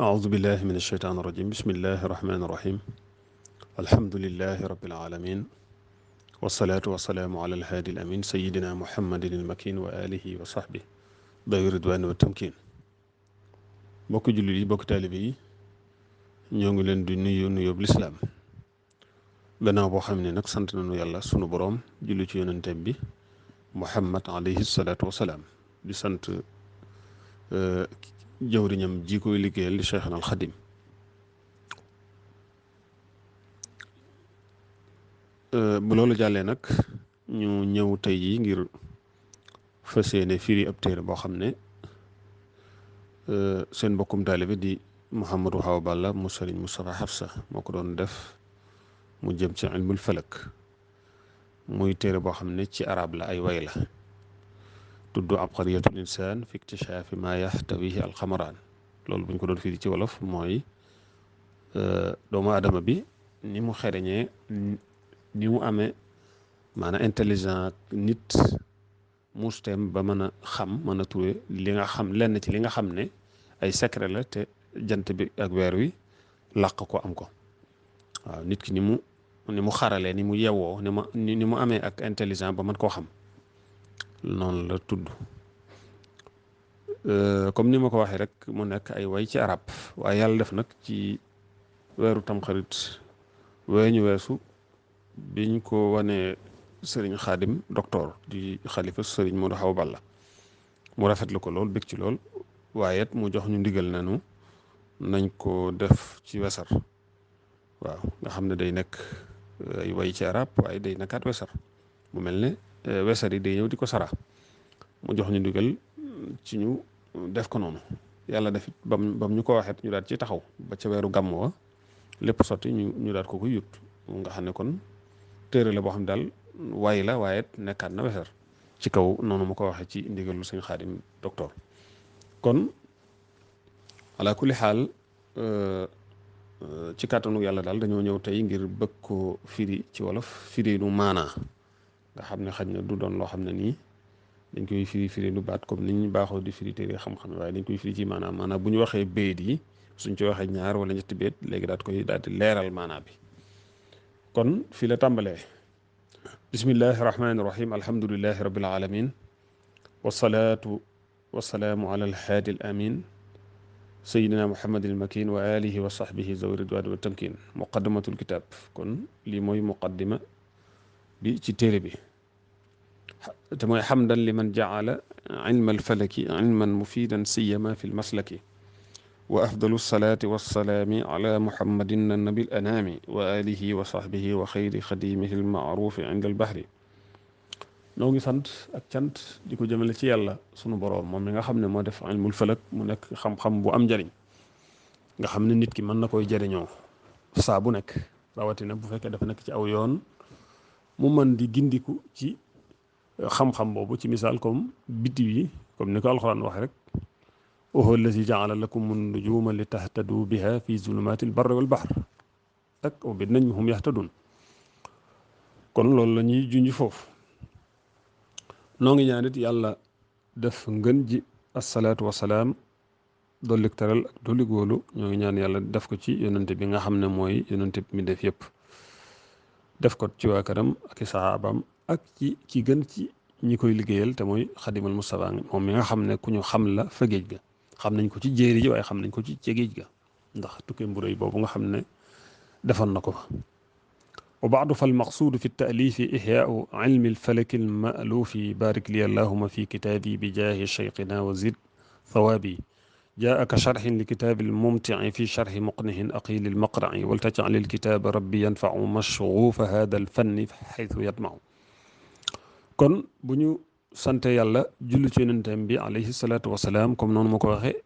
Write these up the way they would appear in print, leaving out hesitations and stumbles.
أعوذ بالله من الشيطان الرجيم بسم الله الرحمن الرحيم الحمد لله رب العالمين والصلاة والسلام على الهادي الأمين سيدنا محمد المكين وآله وصحبه ذوي الرضوان والتمكين bokk jullit yi bokk taalibe yi ñoo ngi leen di nuyu nuyoob lislaam gannaaw boo xam ne nag sant nañu yàlla sunu boroom julli ci yonenteem bi Muhammad alayhi salaatu wasalaam di sant jëwriñam ji koy liggéeyal di Cheikhna al Xadim bu loolu jàllee nag ñu ñëw tey yi ngir fas yéene firi ab téere boo xam ne seen mbokkum taalibe di Mouhamadou Awa Balla mu Sëriñ Moustapha Hafsa moo ko doon def mu jëm ci ilmul falak muy téere boo xam ne ci arab la ay way la tudd abqariyatul insaan fi iktishafi ma yaxtawihi alxamaraan loolu bu ñu ko doon firi ci wolof mooy doomu aadama bi ni mu xereñee ni mu amee maanaam intelligent nit musteem ba mën a xam mën a trouver li nga xam lenn ci li nga xam ne ay secret la te jant bi ak weer wi làq ko am ko waaw nit ki ni mu xaralee ni mu yewwoo ni mu amee ak intelligent ba mën koo xam noonu la tudd comme ni ma ko waxee rek mu nekk ay way ci arab waaye yàlla def nag ci weeru tamxarit ñu weesu biñ ko wanee sëriñ xaadim docteur di xalifa sëriñ Modou Awa Balla mu rafetlu ko lool bég ci lool waaye it mu jox ñu ndigal nanu nañ ko def ci wesar waaw nga xam ne day nekk ay way ci arab waaye day nekkaat wesar mu mel ne wesar yi day ñëw di ko sara mu jox ñu ndigal ci ñu def ko noonu yàlla def it bam ñu ko waxeet ñu daal ci taxaw ba ca weeru gàmm wa lépp sotti ñu daal ko yut nga xam ne kon téere la boo xam ne daal way la waaye nekkaat na wesar ci kaw noonu mu ko waxee ci ndigalu sëñ xaadim docteur kon ala kulli xaal ci kàttanu yàlla daal dañoo ñëw tey ngir bëgg ko firi ci wolof firi nu maanaa nga xam ne xaj na du doon loo xam ne nii dañ koy firi nu baat comme niñ baaxoo di firi téere xam-xam waaye dañ koy firi ci maanaam bu ñu waxee béyit yi suñ ci waxee ñaar wala ñetti béyit léegi daal di leeral maanaa bi kon fii la tàmbalee bismillahi rahmaani rahim alhamdulillahi rabbil alamin wasalaatu wasalaamu ala alhaadi al amin sayidina muhammadin al makin wa alihi wa sahbihi zawi ridwaan wa tamkin muqaddamatul kitab kon lii mooy muqaddima bi ci téere bi te mooy xamdan liman jaala ilma alfalaki ilman mufidan siyama fi lmaslaki wa afdalu salaati wassalaami ala muhammadin nabil anaami wa alihi wa sahbihi wa xayri xadimihi almaarufi inda albahri noo ngi sant ak cant di ko jëmale ci yàlla sunu boroom moom mi nga xam ne moo def ilmul falak mu nekk xam-xam bu am njariñ nga xam ne nit ki mën na koy jariñoo saa bu nekk rawatina bu fekkee dafa nekk ci aw yoon mu mën di gindiku ci xam-xam boobu ci misaal comme biddiw yi comme ni ko alxuraan waxe rek wa huwa allazi jaala lakum nujuma li tahtadu biha fi zulumaati albarri wal bahr ak wa bi najmi hum yahtadun kon loolu la ñuy junj foofu noo ngi ñaan it yàlla def ngën ji asalaatu wasalaam dollik teral ak dollik wóolu ñoo ngi ñaan yàlla def ko ci yonente bi nga xam ne mooy yonente bi mi def yëpp def ko ci waa këram ak i saxaabaam ak ci gën ci ñi koy liggéeyal te mooy xadimal Mustafa moom mi nga xam ne ku ñu xam la fa géej ga xam nañ ko ci jéeri ji waaye xam nañ ko ci géej ga ndax tukkee mburéy boobu nga xam ne defoon na ko fa wa baadu fa almaqsuudu fi taalifi ixyaau ilmi alfalaki almaluufi barik li allahuma fi kitaabi bi jaahi cheyqina wa zid thawaabi jaaka charxin li kitaabi almumtii fi charxi muqnihin aqili almaqrai waltajcal alkitaaba rabbi yanfacu mashguufa hada alfanni xaytu yatmacu kon bu ñu sante yàlla julli ci yonentam bi alayhi salaatu wasalaam comme noonu ma ko waxee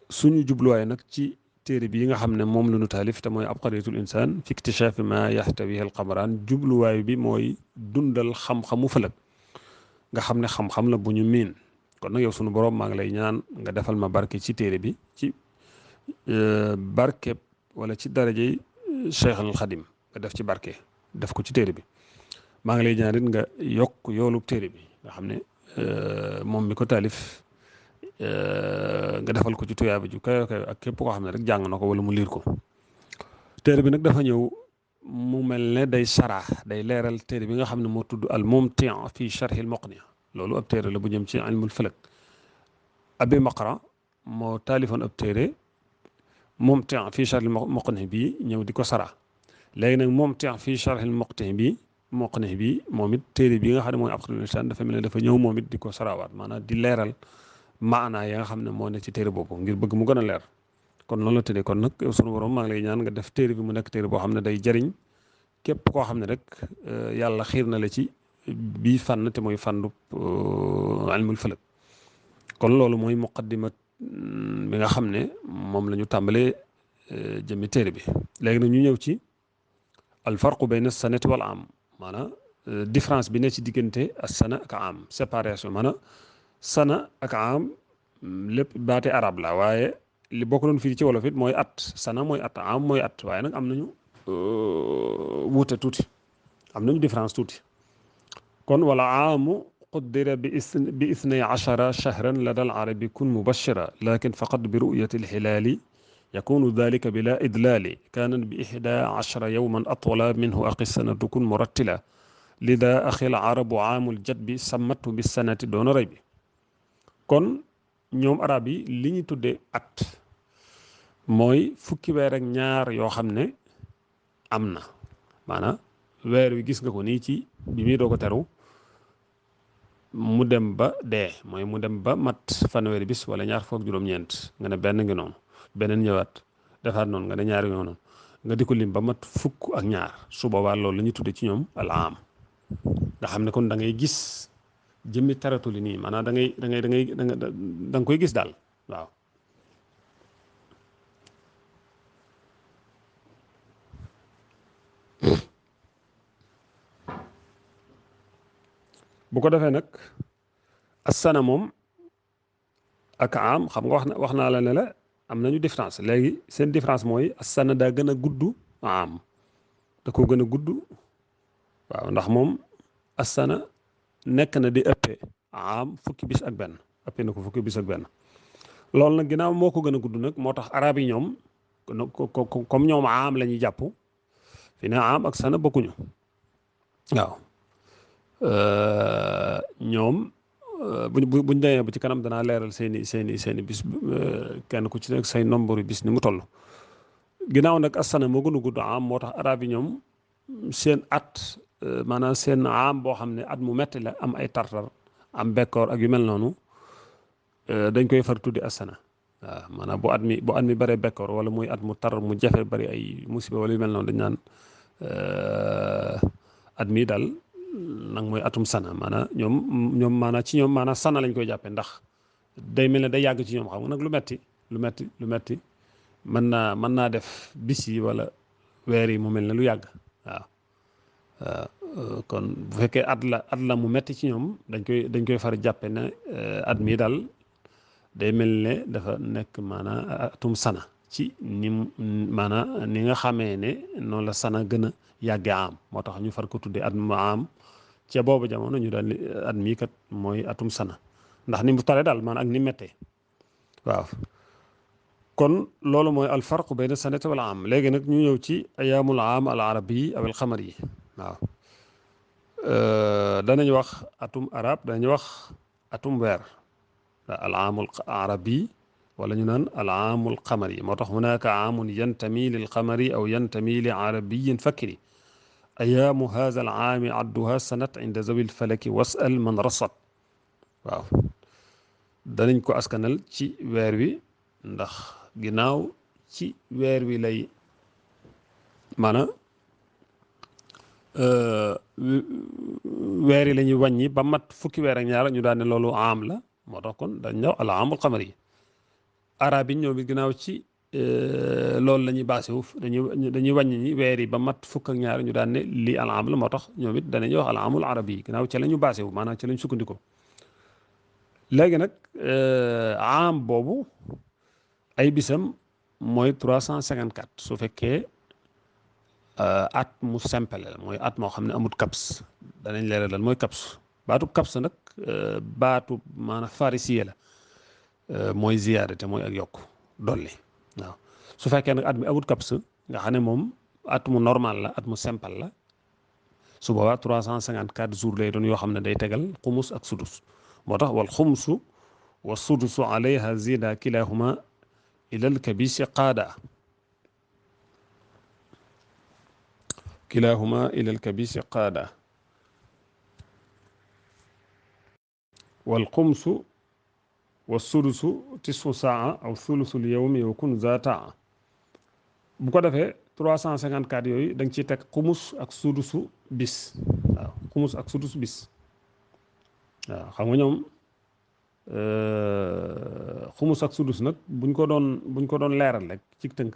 suñu jubluwaay nag ci téere bi yi nga xam ne moom la ñu taalif te mooy abqariyatul insaan fi iktishafi ma yaxtawihi alqamaraan jubluwaay bi mooy dundal xam-xamu fëlëg nga xam ne xam-xam la bu ñu miin kon nag yow sunu borom maa ngi lay ñaan nga defal ma barke ci téere bi ci barke wala ci darajey Cheikh al Xadim nga def ci barke def ko ci téere bi maa ngi lay ñaan it nga yokk yoolub téere bi nga xam ne moom mi ko taalif nga defal ko ci tuyaaba ju kayo kayo ak képp koo xam ne rek jàng na ko wala mu liir ko. téere bi nag dafa ñëw mu mel ne day sarah day leeral téere bi nga xam ne moo tudd al mumti' fi sharh al muqni loolu ab téere la bu jëm ci ilmul falak. abi maqra moo taalifoon ab téere mumti' fi sharh al muqni bi ñëw di ko sarah léegi nag mumti' fi sharh al muqni bi moom it téere bi nga xam ne mooy aqdul insaan dafa mel ne dafa ñëw moom it di ko sarawaat maanaam di leeral maanaa ya nga xam ne moo ne ci téere boobu ngir bëgg mu gën a leer. kon noonu la tëddee kon nag sunu borom maa ngi lay ñaan nga def téere bi mu nekk téere boo xam ne day jariñ képp koo xam ne rek yàlla xiir na la ci bii fànn te mooy fàndu ilmul falak. kon loolu mooy muqaddimat bi nga xam ne moom la ñu tàmbalee jëmmi téere bi. léegi nag ñu ñëw ci al farqu bayna sanati wal am maanaam différence bi ne ci diggante as sana ak am séparation maanaam sana ak am lépp baate arab la waaye li bokk doon fii ci wolof it mooy at sana mooy at am mooy at waaye nag am nañu wuute tuuti am nañu différence tuuti. kon wala aamu quddira bi ithnay ashara shahran lada al arabi kun mubashira lakin faqat bi ru'yati al hilali yakunu dhalika bila idlali kanan bi 11 yawman atwala minhu aqi sanatu kun murattila lida axi al arabu aamul jadbi sammatu bi sanati doona rey bi. kon ñoom arab yi li ñu tuddee at mooy fukki weer ak ñaar yoo xam ne am na maanaam weer wi gis nga ko nii ci bi muy doo ko teru mu dem ba dee mooy mu dem ba mat fanweeri bis wala ñaar fukk juróom-ñeent nga ne benn ngi noonu beneen ñëwaat defaat noonu nga ne ñaari noonu nga di ko lim ba mat fukk ak ñaar su boobaa loolu la ñuy tuddee ci ñoom al am nga xam ne kon da ngay gis jëmmi taratu li nii maanaam da nga koy gis daal waaw. bu ko defee nag asana moom ak am xam nga wax naa la ne la am nañu différence léegi seen différence mooy asana daa gën a gudd am da ko gën a gudd waaw ndax moom asana nekk na di ëppee am fukki bis ak benn ëppee na ko fukki bis ak benn loolu nag ginnaaw moo ko gën a gudd nag moo tax arab yi ñoom comme ñoom am la ñuy jàpp fi ne am ak sana bokkuñu waaw. ñoom buñ demee ba ci kanam danaa leeral seeni bis kenn ku ci nekk say nombre bis ni mu toll ginnaaw nag asana moo gën a gudd am moo tax arab yi ñoom seen at maanaam seen am boo xam ne at mu metti la am ay tartar am bekkoor ak yu mel noonu dañ koy far tuddi asana waaw maanaam bu at mi bare bekkoor wala muy at mu tar mu jafe bari ay musiba wala yu mel noonu dañ naan at mi daal nag mooy atum sana maanaam ñoom maanaam ci ñoom maanaam sana lañ koy jàppee ndax day mel ne day yàgg ci ñoom xam nga nag lu metti mën naa def bis yi wala weer yi mu mel ne lu yàgg waaw kon bu fekkee at la mu metti ci ñoom dañ koy far jàppe ne at mi daal day mel ne dafa nekk maanaam atum sana ci ni nga xamee ne noonu la sana gën a yàggee am moo tax ñu far ko tuddee at mu am ca boobu jamono ñu daal at mii kat mooy atum sana ndax ni mu tare daal maanaam ak ni méttee waaw. kon loolu mooy al farq bayna sanati wal am léegi nag ñu ñëw ci ayaamul am al arabi aw al xamar yi waaw danañ wax atum arab danañ wax atum weer al aamul arabi wala ñu naan al aamul xamar yi moo tax hunaaka aamun yantami lil xamari aw yantami li arabiyin fakri ayaamu haza al aami adduha sanat inda zawi l falaki wasal man rasat waaw danañ ko askanal ci weer wi ndax ginnaaw ci weer wi lay maanaam weer yi la ñuy wàññi ba mat fukki weer ak ñaar ñu daan ne loolu am la moo tax kon dañ ñëw al aamul xamar yi arab yi ñoom it ginnaaw ci loolu la ñuy baase wu dañuy wàññi ñi weer yi ba mat fukk ak ñaar ñu daan ne lii al am la moo tax ñoom it danañuy wax al amul arab yi ginnaaw ca la ñu baase wu maanaam ca la ñu sukkandiko léegi nag am boobu ay bisam mooy 354 su fekkee at mu simple la mooy at moo xam ne amut kaps danañ leeral lan mooy kaps baatu kaps nag baatu maanaam farisiye la mooy ziyaada te mooy ak yokk dolli waaw su fekkee nag at mi amut kaps nga xam ne moom at mu normal la at mu simple la su boobaa 354 jours lay doon yoo xam ne day tegal xumus ak sudus moo tax wal xumsu wa sudusu alayha zida kilahuma ilal kabisi qaada kilahuma ilal kabisi qaada wal xumsu wa sudusu tisfu saa aw thulusul yawmi wa kun za taa bu ko defee 354 yooyu da nga ciy teg xumus ak sudusu bis waaw xumus ak sudusu bis waaw xam nga ñoom xumus ak sudus nag buñ ko doon leeral rek ci tënk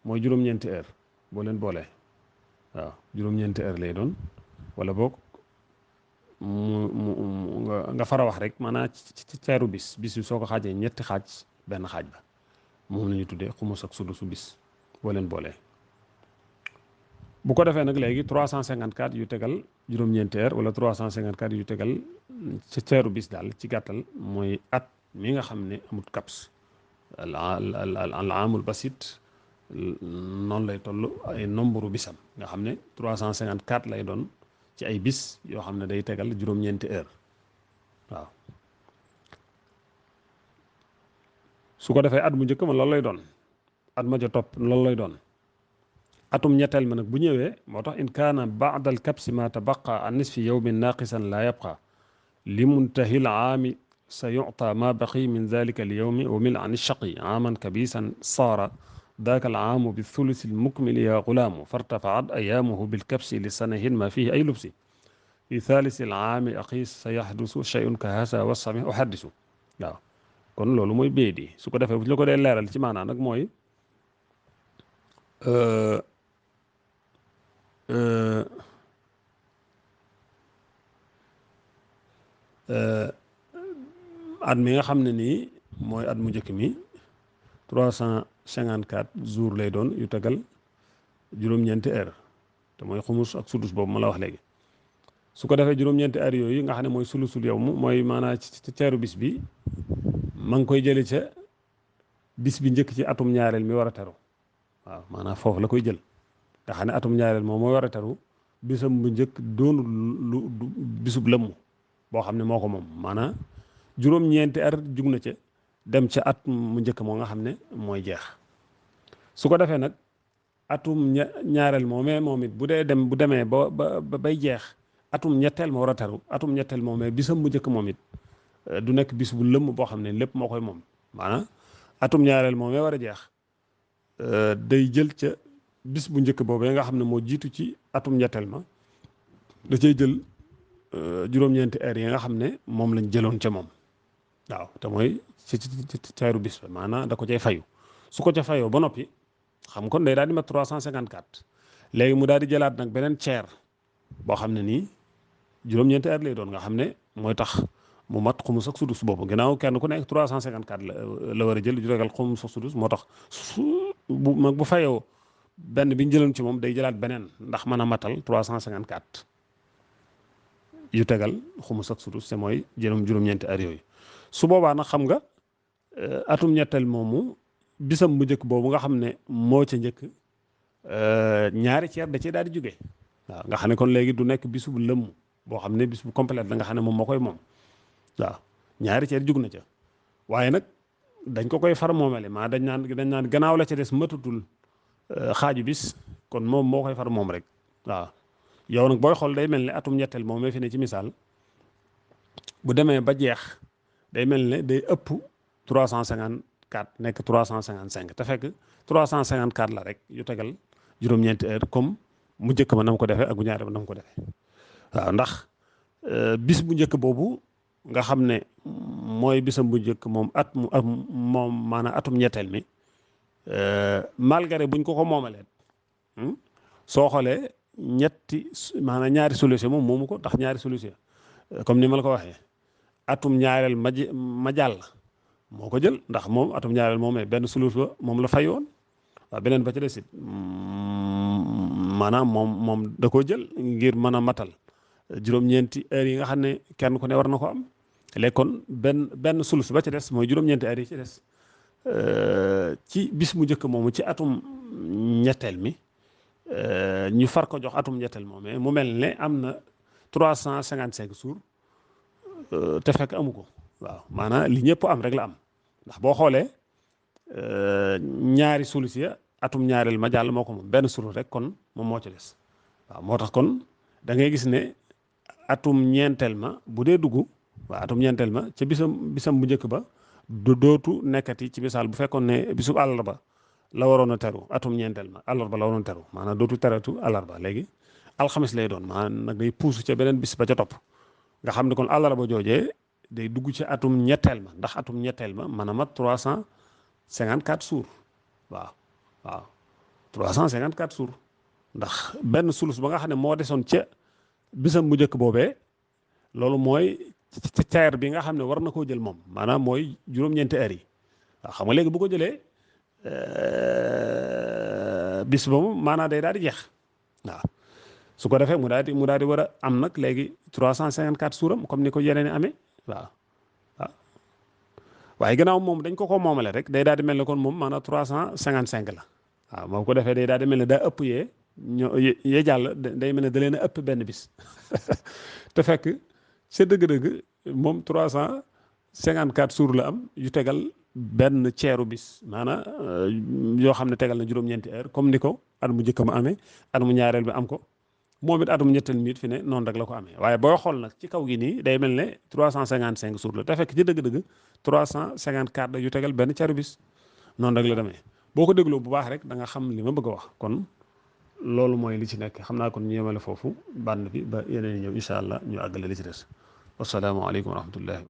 mooy juróom-ñeenti heure boo leen boolee waaw juróom-ñeenti heure lay doon wala boog nga fara wax rek maanaam ci ceeru bis bi soo ko xaajee ñetti xaaj benn xaaj ba moom la ñu tuddee xumus ak sudusu bis boo leen boolee bu ko defee nag léegi 354 yu tegal juróom-ñeenti heure wala 354 yu tegal ci ceeru bis daal ci gàttal mooy at mi nga xam ne amut kaps al amul basit noonu lay toll ay nombre bisam nga xam ne 354 lay doon ci ay bis yoo xam ne day tegal juróom-ñeenti heure waaw su ko defee at mu njëkk ma loolu lay doon at ma ja topp loolu lay doon atum ñetteel ma nag bu ñëwee moo tax in kaana baada al kabsi ma tabaqa an nisfi yawmin naqisan laa yabqa li muntahi al aami sa yuta ma baqi min dalika al yawmi wa mil an shaqi aaman kabisan saara daaka al aamu bi thulusi al mukmili ya gulaamu fartafaat ayaamuhu bil kabsi li sanahin ma fihi ay lubsi fi thalisi al aami aqiis sa yaxdusu shay'un ka hasa wasami uhaddisu waaw kon loolu mooy béy di su ko defee bu ñu la ko dee leeral ci maanaa nag mooy at mi nga xam ne nii mooy at mu njëkk mi 354 jours lay doon yu tegal juróom-ñeenti heure te mooy xumus ak sudus boobu ma la wax léegi su ko defee juróom-ñeenti heure yooyu nga xam ne mooy sulusul yow mu mooy maanaam ci ceeru bis bi ma ngi koy jële ca bis bi njëkk ci atum ñaareel mi war a teru waaw maanaam foofu la koy jël nga xam ne atum ñaareel moom mooy war a teru bisam bu njëkk doonu lu bisub lëmm boo xam ne moo ko moom maanaam juróom-ñeenti at jug na ca dem ca at mu njëkk moo nga xam ne mooy jeex su ko defee nag atum ñaareel moomee moom it bu demee ba bay jeex atum ñetteel ma war a teru atum ñetteel moomee bisam bu njëkk moom it du nekk bis bu lëmm boo xam ne lépp moo koy moom maanaam atum ñaareel moomee war a jeex day jël ca bis bu njëkk boobee nga xam ne moo jiitu ci atum ñetteel ma da cay jël juróom-ñeenti heure yi nga xam ne moom lañ jëloon ca moom waaw te mooy ci ceeru bis ba maanaam da ko cay fayu su ko ca fayoo ba noppi xam kon day daal di mat 354 léegi mu daal di jëlaat nag beneen ceer boo xam ne nii juróom-ñeenti heure lay doon nga xam ne mooy tax mu mat xumus ak sudus boobu ginnaaw kenn ku nekk 354 la war a jël ju regal xumus ak sudus moo tax bu fayoo benn bi ñu jëloon ci moom day jëlaat beneen ndax mën a matal 354 yu tegal xumus ak sudus te mooy juróom-ñeenti heure yooyu su boobaa nag xam nga atum ñetteel moomu bisam bu njëkk boobu nga xam ne moo ca njëkk ñaari ceer da cee daal di jóge waaw nga xam ne kon léegi du nekk bisu bu lëmm boo xam ne bis bu complète la nga xam ne moom moo koy moom waaw ñaari ceer jug na ca waaye nag dañ ko koy far moomale maa dañ naan gannaaw la ca des matatul xaaju bis kon moom moo koy far moom rek waaw yow nag booy xool day mel ne atum ñetteel moom mee fi ne ci misaal bu demee ba jeex day mel ne day ëpp 354 nekk 355 te fekk 354 la rek yu tegal juróom-ñeenti heure comme mu njëkk ma nam ko defee ak bu ñaare ba nam ko defee waaw ndax bis bu njëkk boobu nga xam ne mooy bisam bu njëkk moom moom maanaam atum ñetteel mi malgré buñ ko moomalee soo xoolee maanaam ñaari solution moom moomu ko ndax ñaari solution comme ni ma la ko waxee atum ñaareel ma jàll moo ko jël ndax moom atum ñaareel moomee benn sulus ba moom la fayoon waaw beneen ba ci desit maanaam moom da koo jël ngir mën a matal juróom-ñeenti heures yi nga xam ne kenn ku ne war na ko am léegi kon benn sulus ba ci des mooy juróom-ñeenti at yi ci des ci bis mu njëkk moomu ci atum ñetteel mi ñu far ko jox atum ñetteel moom mu mel ne am na 355 jours te fekk amu ko waaw maanaam li ñëpp am rek la am ndax boo xoolee ñaari sulus ya atum ñaareel ma jàll moo ko moom benn sulus rek kon moom moo ci des waaw moo tax kon da ngay gis ne atum ñeenteel ma bu dee dugg waaw atum ñeenteel ma ca bisam bu njëkk ba du dootu nekkati ci misaal bu fekkoon ne bisub àllarba la waroon a teru atum ñeenteel ma àllarba la waroon a teru maanaam dootu teratu àllarba léegi alxames lay doon maanaam nag day puusu ca beneen bis ba ca topp nga xam ne kon àllarba joojee day dugg ci atum ñetteel ma ndax atum ñetteel ma mën a mat 354 jours waaw waaw 354 jours ndax benn sulus ba nga xam ne moo desoon ca bisam bu njëkk boobee loolu mooy ceer bi nga xam ne war na koo jël moom maanaam mooy juróom-ñeenti heures yi waaw xam nga léegi bu ko jëlee bis ba mu maanaam day daal di jeex waaw su ko defee mu daal di war a am nag léegi 354 suuram comme ni ko yeneen i amee waaw waaw waaye gannaaw moom dañ ko moomale rek day daal di mel ne kon moom maanaam 355 la waaw moom ko defee day daal di mel ne daa ëpp yee jàll day mel ne da leen a ëpp benn bis te fekk ca dëgg-dëgg moom 354 jours la am yu tegal benn ceeru bis maanaam yoo xam ne tegal na juróom-ñeenti heure comme ni ko at mu njëkk ma amee at mu ñaareel bi am ko moom it atum ñetteel mi it fi ne noonu rek la ko amee waaye boo xool nag ci kaw gi nii day mel ne 355 jours la te fekk ci dëgg-dëgg 354 la yu tegal benn ceeru bis noonu rek la demee boo ko dégloo bu baax rek da nga xam li ma bëgg a wax kon loolu mooy li ci nekk xam naa kon ñu yemale foofu bànn bi ba yeneen ñëw incha allah ñu àggale li ci des wasalaamaaleykum wa rahmatullahi